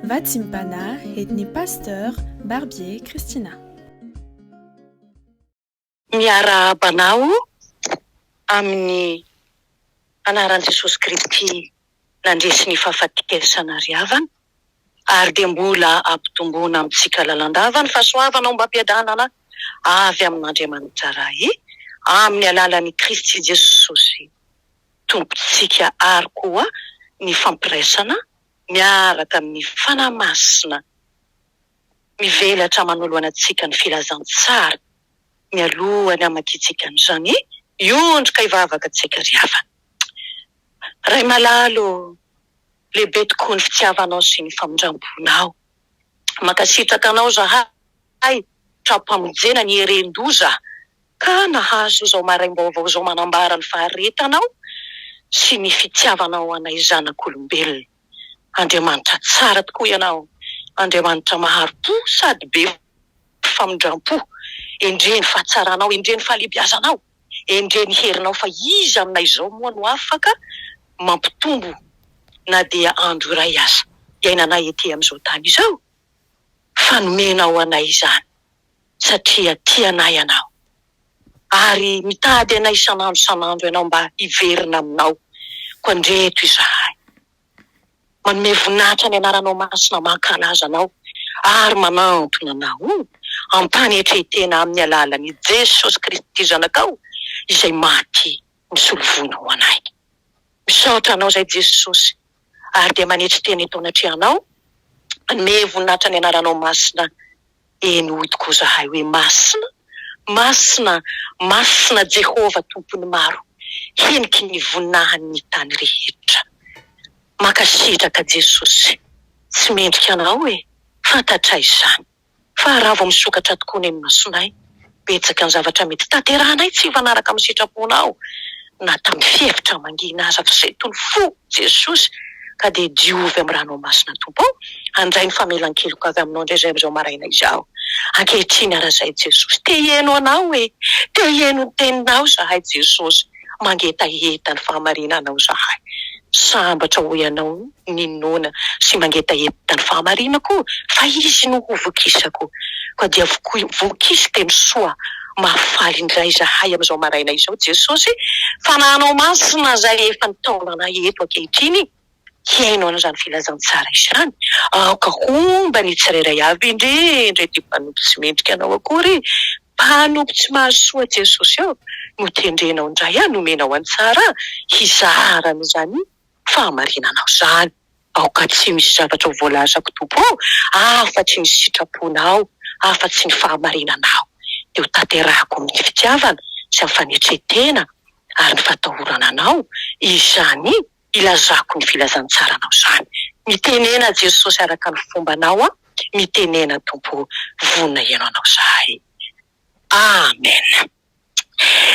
Vatsim-panahy entin'ny Pasteur Barbier Christina. Miarahaba anao amin'ny anaran'i Jesosy Kristy nandresy ny fahafatesana ry havana ary dia mbola ampitomboina amintsika lalandava ny fahasoavana ombam-piadanana avy amin'Andriamanitra Ray amin'ny alalan'i Kristy Jesosy Tompontsika ary koa ny fampiraisana miaraka amin'ny Fanahy Masina mivelatra manoloana antsika ny filazantsara mialoha ny hamakiantsika an'izany hiondrika hivavaka antsika ry havana. Ray malala ô, lehibe tokoa ny fitiavanao sy ny famindram-ponao. Mankasitraka anao zahay tra-pamonjena ny heren-doza ka nahazo izao maraim-baovao izao manambara ny faharetanao sy ny fitiavanao anay zanak'olombelona. Andriamanitra tsara tokoa ianao, Andriamanitra mahari-po sady be famindram-po. Endrey ny fahatsaranao, endrey ny fahalehibiazanao, endrey ny herinao fa iza aminay izao moa no afaka mampitombo na dia andro iray aza iainanay ety amin'izao tany izao? Fa nomenao anay izany satria tia anay ianao ary mitady anay isan'andro isan'andro ianao mba hiverina aminao. Koa ndreto izahay. Manome voninahitra ny anaranao masina, mankalaza anao ary manantona anao am-panetren-tena amin'ny alalan'i Jesosy Kristy Zanakao izay maty nisolo voina ho anay. Misaotra anao izay Jesosy ary dia manetry tena eto anatrehanao, manome voninahitra ny anaranao masina Eny hoy tokoa zahay hoe masina, masina, masina Jehovah Tompon'ny maro, heniky ny voninahiny ny tany rehetra. Mankasitraka Jesosy, tsy mendrika anao e, fantatray izany, fa raha vao misokatra tokoa ny masonay, betsaka ny zavatra mety tanterahanay tsy hifanaraka amin'ny sitraponao, na tamin'ny fihevitra mangina aza, fa izay tony fo Jesosy ka dia diovy amin'ny ranao masina Tompo ô, handray ny famelan-keloka avy aminao indray izay amin'izao maraina izao. Ankehitriny ara izay Jesosy, te hihaino anao e, te hihaino ny teninao izahay Jesosy, mangetaheta ny fahamarinanao izahay. Sambatra ho ianao ny noana sy mangetaheta ny fahamarinako fa izy no ho vokisako. Koa dia vokiso teny soa mahafaly indray izahay amin'izao maraina izao Jesosy, Fanahinao Masina izay efa nitaona anay eto ankehitriny hihaino an'izany filazantsara izany. Aoka homba ny tsirairay avy indrindra ity mpanompo tsy mendrika anao akory, mpanompo tsy mahasoa Jesosy ô, notendrenao indray aho, nomenao antsara hizara an'izany fahamarinanao izany. Aoka tsy misy zavatra ho voalazako Tompo ô, afa-tsy ny sitraponao, afa-tsy ny fahamarinanao, dia ho tanterahako amin'ny fitiavana sy amin'ny fanetren-tena ary ny fatahorana Anao izany ilazako ny filazantsaranao izany. Mitenena Jesosy araka ny fombanao aho, mitenena Tompo ô, vonona hihaino Anao izahay. Amen.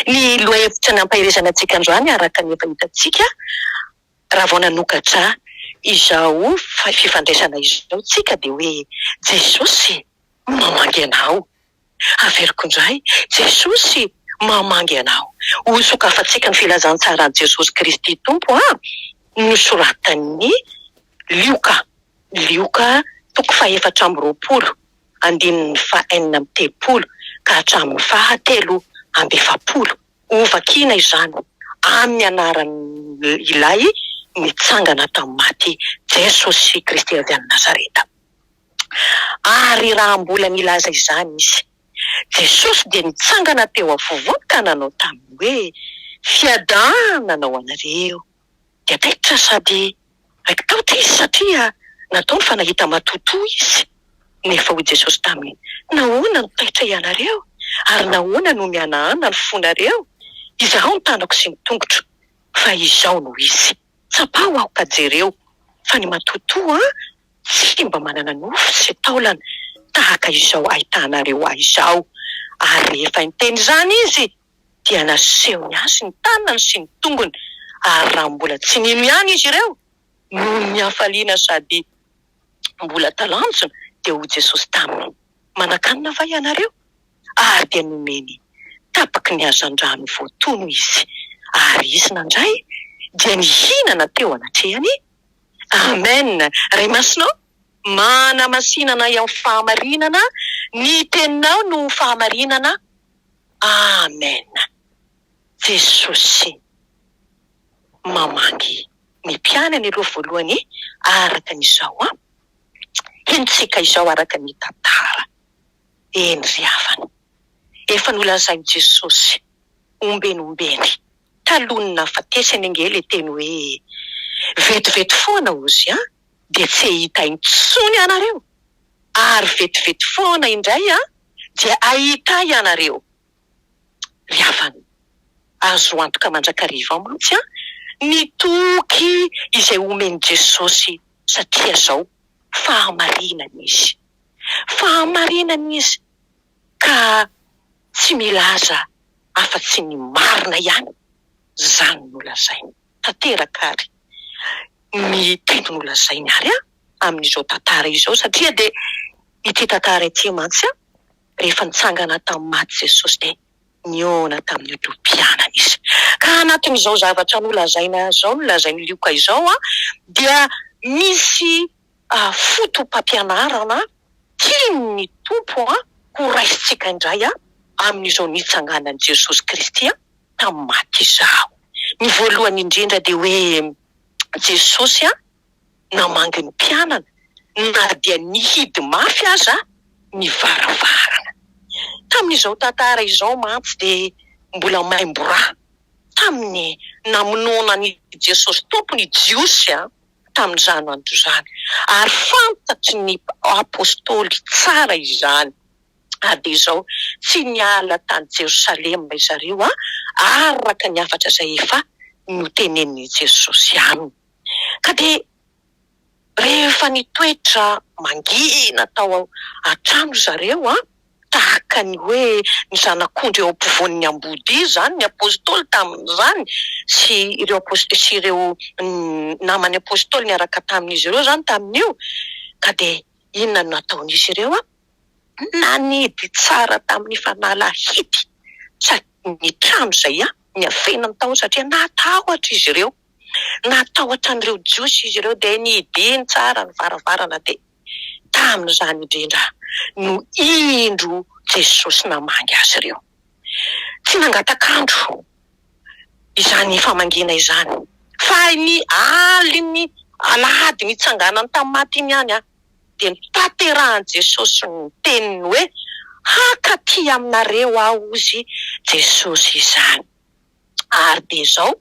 Ny lohahevitra nampaherezana antsika androany araka ny efa hitantsika raha vao nanokatra izao fifandraisana izao tsika dia hoe Jesosy mamangy anao. Averiko indray, Jesosy mamangy anao. Ho sokafantsika ny filazantsaran'i Jesosy Kristy Tompo an, nosoratan'i Lioka, Lioka toko fahefatra amby roapolo, andininy faha enina amby telopolo ka hatramin'ny faha 43. Hovakiana izany amin'ny anaran'Ilay nitsangana tamin'ny maty, Jesosy Kristy avy any Nazareta. Ary raha mbola nilaza izany izy, Jesosy dia nitsangana teo afovoany ka nanao taminy hoe, Fiadanana ho anareo. Dia taitra sady raiki-tahotra izy satria nataony fa nahita matotoa izy. Nefa hoy Jesosy taminy, Nahoana no taitra ianareo, ary nahoana no mihanahana ny fonareo? Izahao ny tanako sy ny tongotro, fa Izaho no Izy. Tsapao Aho ka jereo, fa ny matotoa tsy mba manana nofo sy taolana tahaka izao ahitanareo Ahy izao. Ary rehefa niteny izany Izy, dia nasehony azy ny tanany sy ny tongony, ary raha mbola tsy nino ihany izy ireo, noho ny hafaliana sady mbola talanjona, dia hoy Jesosy taminy, Manan-kanina va ianareo? Ary dia nomeny tapaky ny hazandrano voatono izy, ary izy nandray, dia nihinana teo anatrehany. Amen! Ray Masina ô! Manamasina anay amin'ny fahamarinana, ny teninao no fahamarinana. Amen. Jesosy mamangy ny mpianany aloha voalohany araka ny izao an. Henontsika izao araka ny tantara. Eny ry havana, efa nolazain'i Jesosy ombeny ombeny talohan'ny nahafatesany ange ilay teny hoe vetivety foana ozy an dia tsy hahita intsony ianareo ary vetivety foana indray an dia hahita ahy ianareo. Ry havana, azo antoka mandrakariva mantsy an ny toky izay omen'i Jesosy satria zao fahamarinana izy. Fahamarinana izy ka tsy milaza afa-tsy ny marina ihany, izany no lazainy. Tanteraka ary ny teny nolazainy ary amin'izao tantara izao satria dia ity tantara ity mantsy rehefa nitsangana tamin'ny maty Jesosy dia nihaona tamin'ireo mpianany izy. Ka anatin'izao zavatra nolazaina izao, nolazain'i Lioka izao dia misy foto-pampianarana tian'ny Tompo ho raisintsika indray amin'izao nitsanganan'i Jesosy Kristy tamin'ny maty izao. Ny voalohany indrindra dia hoe Jesosy namangy ny mpianany na dia nihidy mafy aza ny varavarana. Tamin'izao tantara izao mantsy dia mbola maimbo rà tamin'ny namonoana an'i Jesosy Tompo ny Jiosy. tamin'izany andro izany, ary fantatry ny apostoly tsara izany. Ary dia izao, tsy niala tany Jerosalema izareo, araka ny hafatra izay efa notenenin'i Jesosy aminy. Ka dia rehefa nitoetra mangina tao an-trano zareo, Tahaka ny hoe ny zanak'ondry eo ampovoan'ny ambodia izany ny apostoly tamin'izany sy ireo apostoly sy ireo naman'ny apostoly niaraka tamin'izy ireo izany tamin'io. Ka dia inona no nataon'izy ireo? Nanidy tsara tamin'ny fanalahidy ny trano izay niafenany tao satria natahotra izy ireo. Natahotra an'ireo Jiosy izy ireo dia nidiny tsara ny varavarana dia Tamin'izany indrindra no indro Jesosy namangy azy ireo. Tsy nangatak'andro izany famangiana izany, fa ny alin'ny alahady nitsanganany tamin'ny maty iny ihany dia notanterahan'i Jesosy ny teniny hoe, Hankaty aminareo Aho, hozy Jesosy izany. Ary dia izao,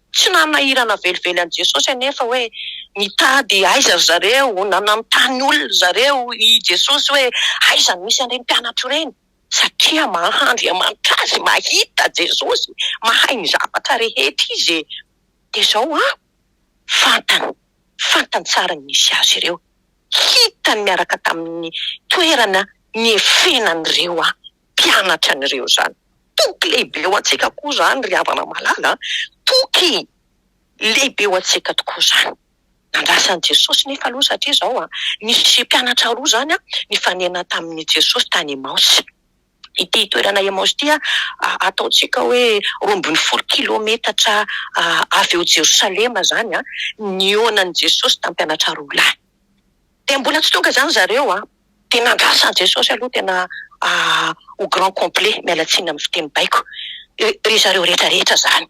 Tsy nanahirana velively an'i Jesosy anefa hoe nitady aiza ry zareo, na nanontany olona ry zareo i Jesosy hoe aiza no misy an'ireny mpianatro ireny, satria maha Andriamanitra azy, mahita Jesosy, mahay ny zavatra rehetra izy e! Dia izao an, fantany, fantany tsara ny nisy azy ireo, hitany miaraka tamin'ny toerana niefenan'ireo mpianatra an'ireo izany. Toky lehibe ho antsika koa izany ry havana malala a! Toky lehibe ho antsika tokoa izany. Nandrasan'i Jesosy nefa aloha satria izao a, nisy mpianatra roa izany nifanena tamin'i Jesosy tany Emaosy. Ity toerana Emaosy ity ataontsika hoe 12 kilometatra avy eo Jerosalema izany nihaonan'i Jesosy tamin'ny mpianatra roa lahy. Dia mbola tsy tonga izany zareo a! Dia nandrasa an'i Jesosy aloha tena au grand complet, miala tsiny amin'ny fiteny baiko, ry zareo rehetra rehetra izany.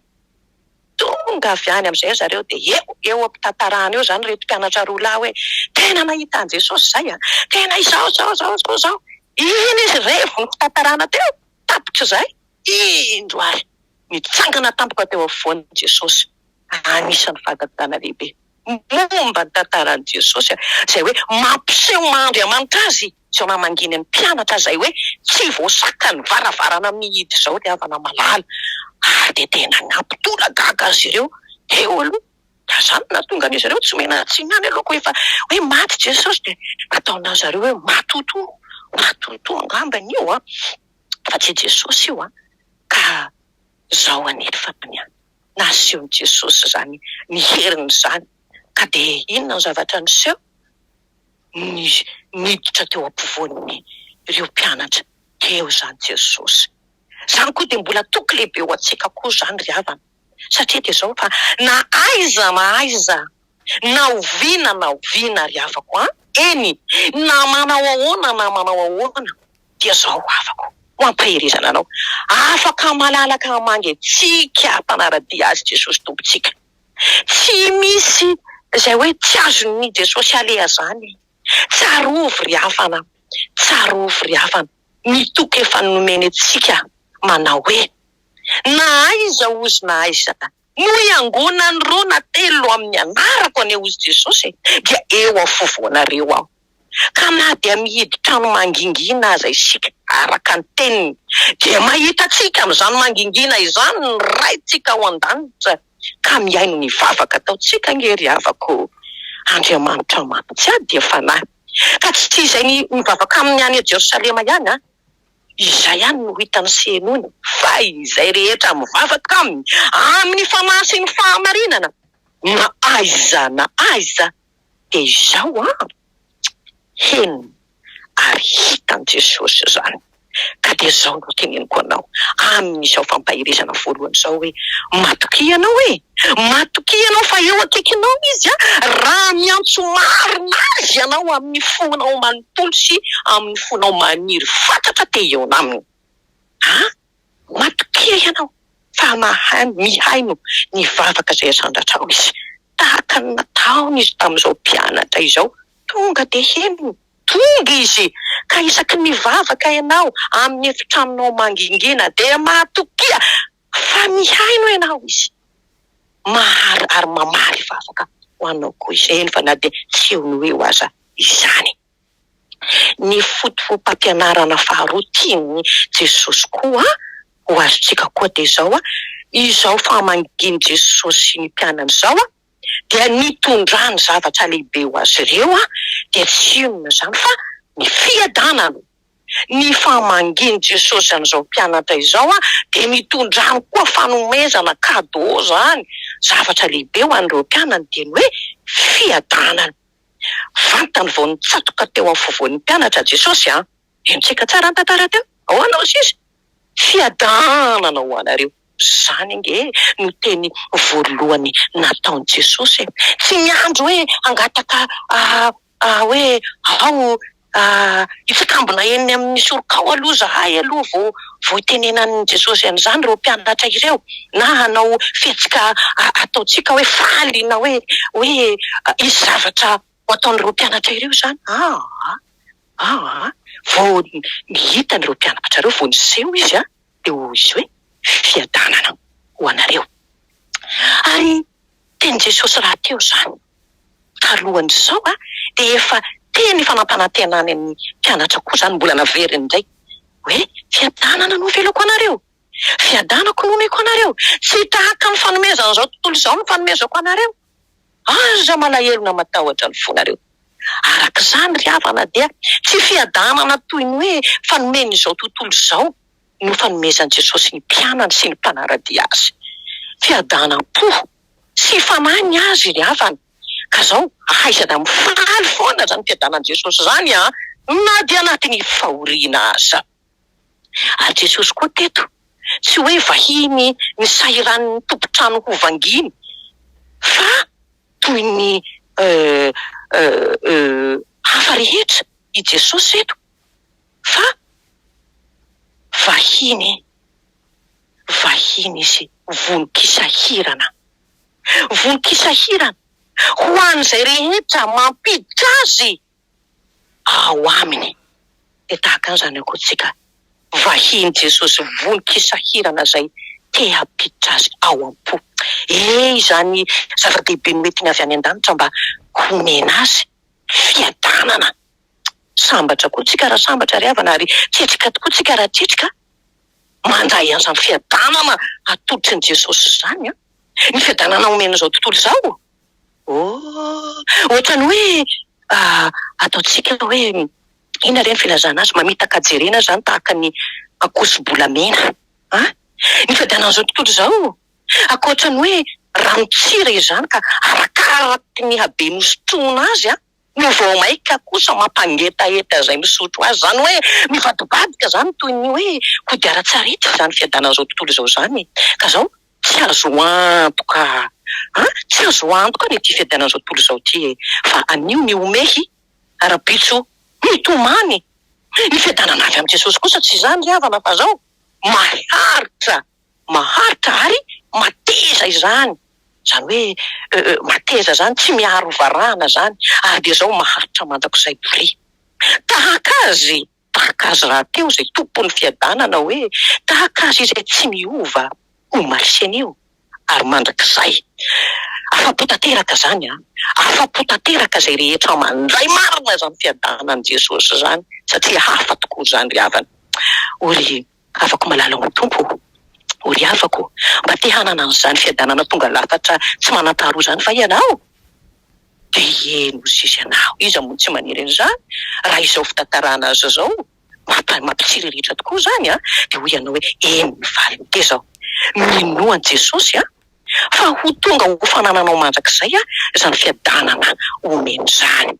Tonga avy any amin'izay ry zareo dia eo, eo am-pitantarana eo izany ireto mpianatra roa lahy hoe, tena nahita an'i Jesosy izay a! Tena izao, izao, izao, izao, izao. Iny izy revo ny fitantarana teo, tapitra izay, indro ary nitsangana tampoka teo afovoany Jesosy. Anisan'ny fahagagana lehibe momba ny tantaran'i Jesosy izay hoe mampiseho maha Andriamanitra Azy izao namanginy ny mpianatra izay hoe tsy voasakan'ny varavarana mihidy izao ry havana malala ary dia tena nampitolagaga azy ireo teo aloha ka izany no nahatonga an'izy ireo tsy omena tsiny ihany aloha koa efa hoe maty Jesosy dia nataonà zareo hoe matotoa matotoa angambany io an fa tsy Jesosy io an ka izao anefa ny an Nasehon'i Jesosy izany ny heriny izany, ka dia inona ny zavatra niseho? Ny niditra teo ampovoan'ny ireo mpianatra teo izany Jesosy. Izany koa dia mbola toky lehibe ho antsika koa izany ry havana, satria dia izao fa na aiza na aiza, na oviana na oviana ry havako an! Eny, na manao ahoana na manao ahoana, dia izao havako, ho ampaherezana anao, afaka malalaka hamangy antsika mpanara-dia Azy Jesosy Tompontsika. Tsy misy izay hoe tsy azon'i Jesosy aleha izany. Tsarovy ry havana, tsarovy ry havana, ny toky efa nomeny antsika manao hoe, Na aiza ozy na aiza no iangonan'ny roa na telo amin'ny anarako anie ozy Jesosy e, dia eo afovoanareo aho. Ka na dia mihidy trano mangingina aza isika, araka ny teniny, dia mahita antsika amin'izany mangingina izany ny Raintsika ao an-danitra, ka mihaino ny vavaka ataontsika ange ry havako. Andriamanitra mantsy dia Fanahy, ka tsy izay mivavaka aminy any Jerosalema ihany an! Izay ihany no hitany sy henoiny, fa izay rehetra mivavaka aminy amin'ny fanahy sy ny fahamarinana, na aiza na aiza, dia izao an, henony ary hitan'i Jesosy izany. Ka dia izao no teneniko anao amin'izao fampaherezana voalohany izao hoe, matokia ianao e! Matokia ianao fa eo akaikinao Izy raha miantso marina Azy ianao amin'ny fonao manontolo sy amin'ny fonao maniry fatratra te hihaona Aminy. A! Matokia ianao fa mahay mihaino ny vavaka izay asandratrao Izy. Tahaka ny nataony Izy tamin'izao mpianatra izao, tonga dia henony. Tonga Izy, ka isaky ny mivavaka ianao amin'ny efitranonao mangingina dia matokia Fa mihaino ianao izy, mahary ary mamaly vavaka ho anao koa izy, eny fa na dia tsy eo no eo aza izany. Ny foto-pampianarana faharoa tian'i Jesosy koa ho azontsika koa dia izao, izao famangian'i Jesosy ny mpianany izao dia nitondrany zavatra lehibe ho azy ireo, dia tsy inona izany fa ny fiadanana. Ny famangian'i Jesosy an'izao mpianatra izao dia nitondrany koa fanomezana, cadeau izany, zavatra lehibe ho an'ireo mpianany dia ny hoe fiadanana. Vantany vao nitsatoka teo afovoan'ny mpianatra Jesosy an! Henontsika tsara ny tantara teo, ahoana hoy sisa? Fiadanana ho anareo. Izany ange no teny voalohany nataon'i Jesosy e! Tsy niandry hoe hangataka hoe ao hitsikambona eny amin'ny sorokao aloha izahay aloha vao vao hitenenan'i Jesosy an'izany ireo mpianatra ireo, na hanao fihetsika ataontsika hoe faly na hoe hoe hisy zavatra ho ataon'ireo mpianatra ireo izany. Aa! Aa! Vao hitan'ireo mpianatra ireo, vao niseho izy dia hoy izy hoe fiadanana ho anareo. Ary tenin'i Jesosy rahateo izany. Talohan'izao dia efa teny efa nampanantenany ny mpianatra koa izany, mbola naveriny indray hoe, Fiadanana no avelako anareo, fiadanako no omeko anareo, tsy tahaka ny fanomezan'izao tontolo izao no fanomezako anareo. Aza malahelo na matahotra ny fonareo. Araka izany ry havana dia tsy fiadanana toy ny hoe fanomen'izao tontolo izao no fanomezan'i Jesosy ny mpianany sy ny mpanara-dia azy. Fiadanam-po sy fanahy ny azy ry havana. Ka zao ahaizana mifaly foana zany fiadanan'i Jesosy zany an, na dia anatin'ny fahoriana aza. Ary Jesosy koa teto tsy hoe vahiny nisahiran'ny tompon-trano ho vanginy fa toy ny hafa rehetra i Jesosy eto fa vahiny. Vahiny izy vonon-kisahirana. Vonon-kisahirana ho an'izay rehetra mampiditra azy ao aminy. Dia tahaka an'izany koa tsika, vahiny Jesosy vonon-kisahirana izay te hampiditra azy ao am-po. E, izany zava-dehibe noentiny avy any an-danitra mba homena azy fiadanana. Sambatra koa tsika raha sambatra ry havana ary tretrika tokoa tsika raha tretrika. Mandray an'izany fiadanana atolotry ny Jesosy izany an! Ny fiadanana omen'izao tontolo izao? Oh! Ohatran'ny hoe ataontsika hoe inona re ny filazana azy? Mamitaka jerena izany tahaka ny ankoso-bolamena an! Ny fiadanan'izao tontolo izao? Ankoatra ny hoe ranon-tsira izany ka arakaraky ny habe nosotroina azy an! no vao maika kosa mampangetaheta izay misotro azy, izany hoe mivadibadika izany toy ny hoe kodiaran-tsarety izany fiadanan'izao tontolo izao izany, ka izao tsy azo antoka an, tsy azo antoka anie ity fiadanan'izao tontolo izao ity e, fa anio mihomehy, Rahampitso mitomany. Ny fiadanana avy amin'i Jesosy kosa tsy izany ry havana fa zao, maharitra, maharitra ary mateza izany. Izany hoe mateza izany, tsy miaro varahana izany ary dia izao maharitra mandrakizay doria. Tahaka azy, tahaka azy rahateo izay tompon'ny fiadanana hoe tahaka azy izay tsy miova omaly sy anio. ary mandrakizay. Afa-po tanteraka izany an! Afa-po tanteraka izay rehetra mandray marina izany fiadanan'i Jesosy izany, satria hafa tokoa izany ry havana. O ry havako malala ao amin'ny Tompo o! O ry havako o! Mba te hanana an'izany fiadanana tonga lafatra tsy manam-paharoa izany va ianao? Dia eny hoy sisa ianao, iza moa no tsy maniry an'izany raha izao fitantarana azy izao? Mampa, mampitsiriritra tokoa izany an! Dia hoy ianao hoe, eny ny valiny dia izao, minoa an'i Jesosy an, fa ho tonga ho fanananao mandrakizay an, izany fiadanana omeny izany.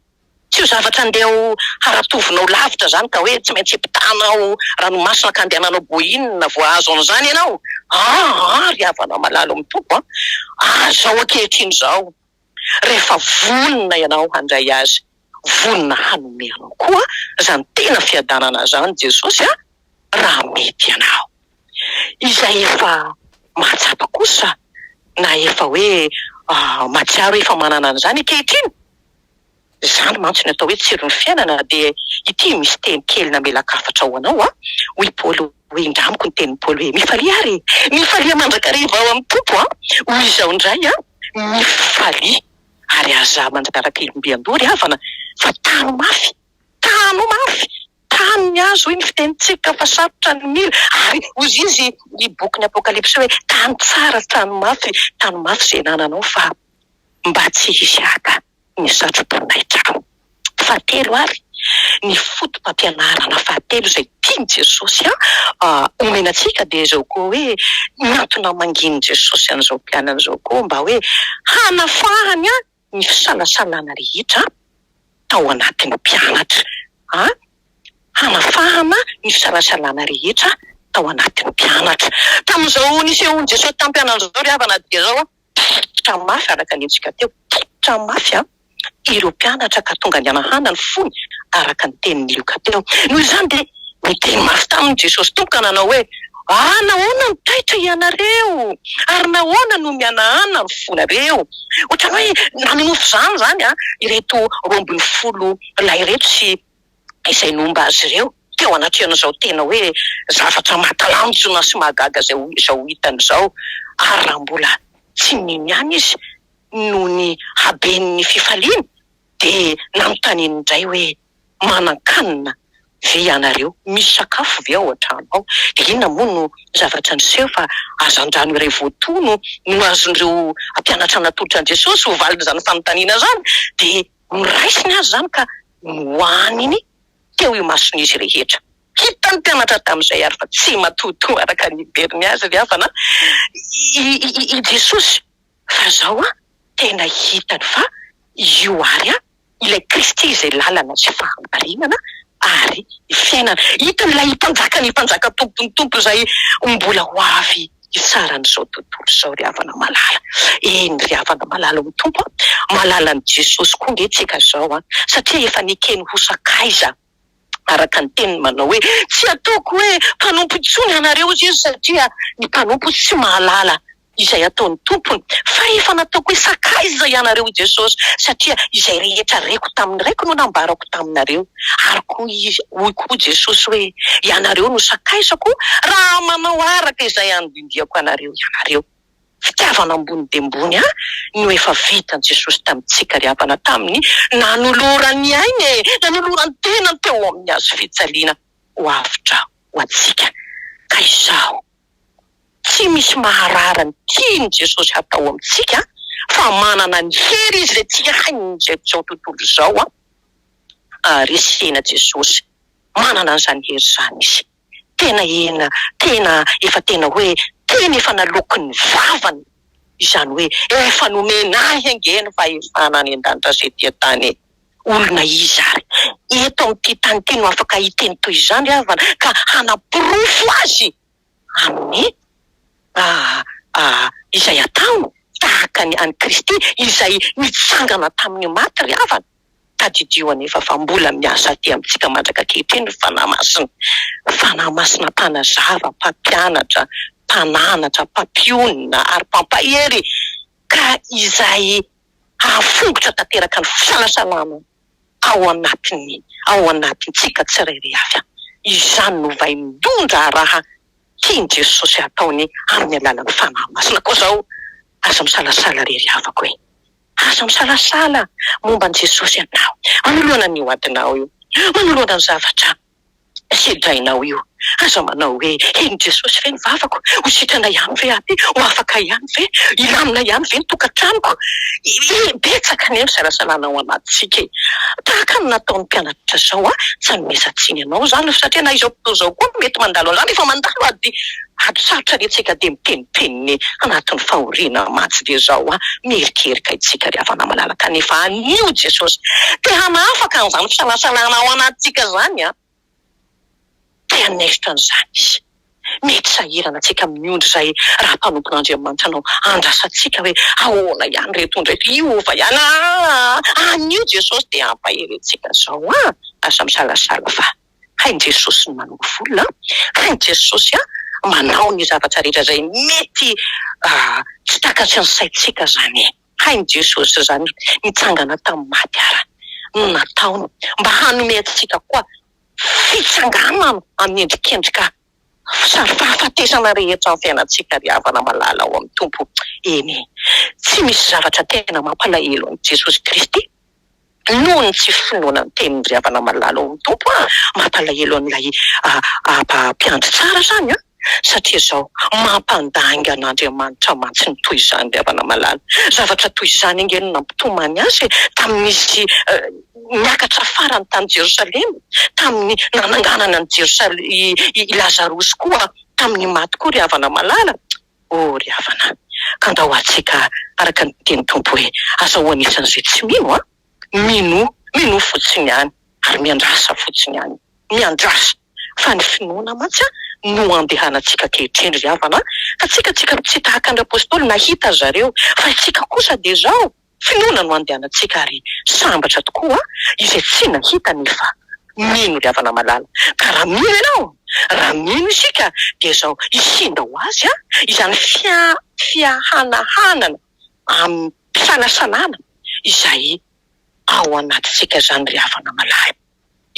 Tsy ho zavatra andeha ho haratovinao lavitra izany ka hoe tsy maintsy ampitanao ranomasina ka andehananao boinina vao hahazo an'izany ianao. Aa ry havana malala ao amin'ny Tompo an! Azao ankehitriny izao. Rehefa vonona ianao handray Azy, vonona hanome anao koa izany tena fiadanana izany Jesosy a, raha mety ianao. Izay efa mahatsapa kosa na efa hoe mahatsiaro hoe efa manana an'izany ankehitriny, izany mantsy no atao hoe tsiron'ny fiainana dia ity misy teny kely namelan-kafatra ho anao a, hoy Paoly hoe indramiko ny tenin'i Paoly hoe mifalia ary e, mifalia mandrakariva ao amin'ny Tompo a, hoy izao indray a, mifalia ary aza mandraraka ilombiandoha ry havana fa tano mafy, tano mafy, tano ny azo hoy ny fitenintsika fa sarotra ny mila ary hoy izy ny bokin'ny Apokalypsy hoe tano tsara, tano mafy, tano mafy izay anananao fa mba tsy hisy haka ny satroboninahitra. Fahatelo ary, ny fotopampianarana fahatelo izay tian'i Jesosy omena antsika dia izao koa hoe, ny antony namangian'i Jesosy an'izao mpianany izao koa mba hoe hanafahany ny fisalasalana rehetra tao anatin'ny mpianatra. Hanafahana ny fisalasalana rehetra tao anatin'ny mpianatra. Tamin'izao nisehoan'i Jesosy tamin'ny mpianany izao ry havana dia izao, Taitra mafy araka ny henontsika teo, taitra mafy an, ireo mpianatra ka tonga nihanahana ny fony araka ny tenin'i Lioka teo. Noho izany dia niteny mafy taminy Jesosy Tompo ka nanao hoe, Ah, nahoana no taitra ianareo? Ary nahoana no mihanahana ny fonareo? Ohatran'ny hoe nanonofy izany izany an, ireto 12 lahy ireto sy izay nomba azy ireo teo anatrehan'izao tena hoe zavatra mahatalanjona sy mahagaga izay izao hitany izao, ary raha mbola tsy nino ihany izy noho ny haben'ny fifaliany dia nanontaniany indray hoe manan-kanina ve ianareo, misy sakafo ve ao an-trano ao? Dia inona moa no zavatra niseho fa hazandrano iray voatono no azon'ireo mpianatra natolotra an'i Jesosy ho valin'izany fanontaniana izany, dia Noraisiny azy izany ka nohaniny teo imason'izy rehetra. Hitan'ny mpianatra tamin'izay àry fa tsy matoatoa araka ny heveriny azy ry havana i Jesosy, fa izao tena hitany fa io àry ilay Kristy izay lalana sy fahamarinana ary fiainana. Hitany ilay Mpanjakan'ny mpanjaka Tompon'ny tompo izay mbola ho avy hitsara an'izao tontolo izao ry havana malala. Eny ry havana malala ao amin'ny Tompo a, malala an'i Jesosy koa nge tsika izao a, satria efa nekeny ho sakaiza araka ny teniny manao hoe tsy ataoko hoe mpanompo intsony ianareo hozy izy satria ny mpanompo tsy mahalala izay ataon'ny tompony, fa efa nataoko hoe sakaiza ianareo i Jesosy, satria izay rehetra reko tamin'ny Raiko no nambarako taminareo. Ary koa Izy, hoy koa Jesosy hoe, Ianareo no sakaizako raha manao araka izay andindiako anareo ianareo. Fitiavana ambony dia ambony ahy no efa vitan'i Jesosy tamintsika ry havana, tamin'ny nanolorany ny ainy e, nanolorany tenany teo amin'ny hazo fijaliana ho avotra ho antsika. Ka izaho Tsy misy maharary ny tian'i Jesosy hatao amintsika fa manana ny hery izy izay tsy hain'izao tontolo izao resena Jesosy. Manana an'izany hery izany izy. Tena ena, tena efa tena hoe teny efa naloaky ny vavany izany hoe efa nomena ahy ange ny fahefana any an-danitra sy ety an-tany e. Olona iza ary eto amin'ity tany ity no afaka hiteny toy izany ry havana ka hanaporofo azy amin'ny izay ataony tahaka ny an'i Kristy izay nitsangana tamin'ny maty ry havana. Tadidio anefa fa mbola miasa aty amintsika mandraka ankehitriny ny Fanahy Masina. Fanahy Masina mpanazava, mpampianatra, mpananatra, mpampionona ary mpampahery ka izay hahafongotra tanteraka ny fisalasalana ao anatin'ny ao anatintsika tsirairay avy. Izany no vaindohan-draharaha tian'i Jesosy hataony amin'ny alalan'ny Fanahy Masina. Koa izao, aza misalasala re ry havako e! Aza misalasala momba an'i Jesosy ianao, manoloana an'io adinao io, manoloana ny zavatra sedrainao io. Aza manao hoe, Henon'i Jesosy ve ny vavako? Ho sitrana ihany ve aho ty? Ho afaka ihany ve? Hilamina ihany ve ny tokantranoko? Betsaka anie ny fisalasalana ao anatintsika e! Tahaka ny nataon'ny mpianatra izao an, tsy anomezan-tsiny anao izany satria na izao fotoana izao koa mety mandalo an'izany, efa mandalo ady ady sarotra anie tsika dia miteniteny anatin'ny fahoriana mantsy dia izao an, miherikerika itsika ry havana malala kanefa anio Jesosy te hanafaka an'izany fisalasalana ao anatintsika izany an! Te hanaisotra an'izany Izy. Mety sahirana antsika amin'ny ondry izay raha mpanompon'Andriamanitra anao andrasantsika hoe ahoana ihany ireto ondry ireto, hiova ihany aa! Anio Jesosy te hampahery antsika izao an! Aza misalasala fa hain'i Jesosy ny manoro volona an! Hain'i Jesosy an manao ny zavatra rehetra izay mety tsy takatry ny saintsika izany e! Hain'i Jesosy izany nitsangana tamin'ny maty ara no nataony mba hanome antsika koa fitsanganana amin'ny endrikendrika sary fahafatesana rehetra amin'ny fiainantsika ry havana malala ao amin'ny Tompo. Eny e, tsy misy zavatra tena mampalahelo an'i Jesosy Kristy noho ny tsy finoana ny teniny ry havana malala ao amin'ny Tompo a! Mampalahelo an'ilay mpiandry tsara izany an! Satria izao, mampandainga an'Andriamanitra mantsy ny toy izany ry havana malala. Zavatra toy izany ange no nampitomany azy e, tamin'izy niakatra farany tany Jerosalema, tamin'ny nananganana an'i Jerosalema, i Lazarosy koa tamin'ny maty koa ry havana malala. Oh ry havana, ka ndao antsika araka ny tenin'ny Tompo hoe, aza ho anisan'izay tsy mino an! Minoa, minoa fotsiny ihany, ary miandrasa fotsiny ihany. Miandrasa, fa ny finoana mantsy no andehanantsika ankehitriny ry havana a! Fa tsika tsika tsy tahaka ny Apostoly nahita zareo, fa isika kosa dia izao, finoana no andehanantsika ary sambatra tokoa izay tsy nahita nefa mino ry havana malala. Ka raha mino ianao, raha mino isika dia izao hisinda ho azy izany fia fiahanahanana amim-pisalasalana izay ao anatintsika izany ry havana malala.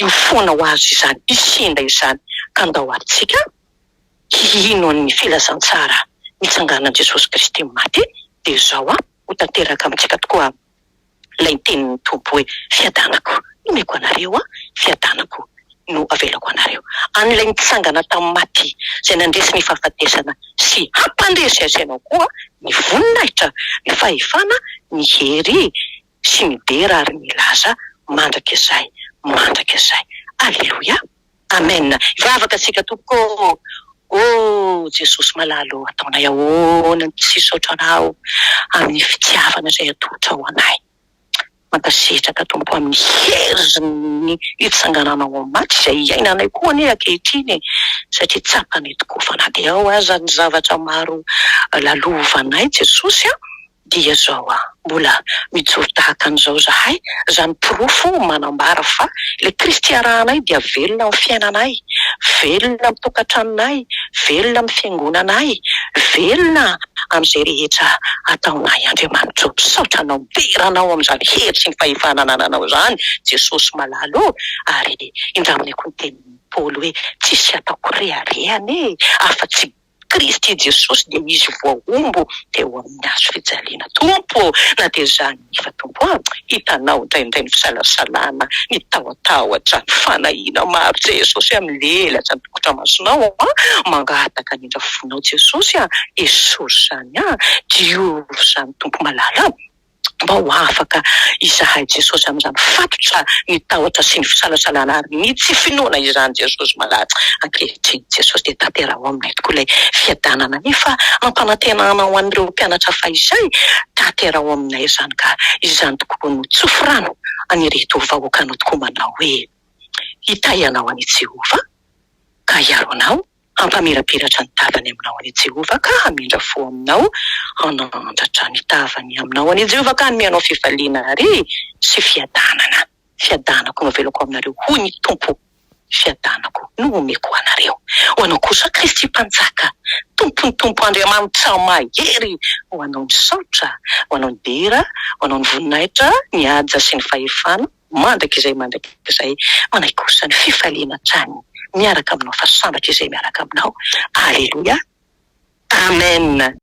Io foana ho azy izany, hisinda izany, ka ndao ary tsika hino an'ny filazantsara nitsanganan'i Jesosy Kristy maty, dia izao an, ho tanteraka amintsika tokoa ilay tenin'ny Tompo hoe, Fiadanako no omeko anareo an, fiadanako no avelako anareo. An'ilay nitsangana tamin'ny maty, izay nandresy ny fahafatesana sy hampandresy azy ianao koa ny voninahitra, ny fahefana, ny hery sy ny dera ary ny laza mandrakizay mandrakizay. Aleloia. Amen. Hivavaka tsika tompoko ô. Oh Jesosy malala ô, ataonay ahoana ny tsy hisaotra Anao amin'ny fitiavana izay atolotrao anay. Mankasitraka Tompo amin'ny herin'ny hitsangananao amin'ny maty izay iainanay koa anie ankehitriny e, satria tsapanay tokoa fa na dia ao aza ny zavatra maro lalovanay Jesosy a, Dia zao a, mbola mijoro tahaka an'izao zahay, zany porofo manambara fa ilay Kristy arahanay dia velona amin'ny fiainanay, velona amin'ny tokantranonay, velona amin'ny fiangonanay, velona amin'izay rehetra ataonay Andriamanitra o, misaotra Anao, midera Anao amin'izany hery sy ny fahefana anananao izany Jesosy malala o, ary indraminay koa ny tenin'i Paoly hoe tsisy ataoko rehareha anie afa-tsy Kristy Jesosy dia Izy voahombo teo amin'ny hazo fijaliana. Tompo ô, na dia izany nefa Tompo a, hitanao indraindray ny fisalasalana, ny tahotahotra, ny fanahiana maro. Jesosy a, milelatra ny tongotra masinao a, mangataka ny indra fonao Jesosy a, esory izany a, diovy izany Tompo malala a. mba ho afaka izahay Jesosy amin'izany fatotra ny tahotra sy ny fisalasalana ary ny tsy finoana izany Jesosy malala ankehitriny Jesosy dia tanteraho aminay tokoa ilay fiadanana nefa nampanantenana ho an'ireo mpianatra fahizay tanteraho aminay izany ka izany tokoa no tsofy rano an'ireto vahoakanao tokoa manao hoe hitahy anao anie Jehovah ka hiaro anao Hampamirapiratra ny tavany aminao anie Jehovah ka hamindra fo aminao, hanandratra ny tavany aminao anie Jehovah ka hanome anao fifaliana àry sy fiadanana. Fiadanako no avelako aminareo, hoy ny Tompo. Fiadanako no omeko ho anareo. Ho anao kosa Kristy Mpanjaka, Tompon'ny Tompo Andriamanitra mahery, ho anao ny saotra, ho anao ny dera, ho anao ny voninahitra, ny haja sy ny fahefana, mandrakizay mandrakizay. Ho anay kosa ny fifaliana hatrany miaraka aminao fa sambatra izay miaraka aminao. Aleloia. Amen.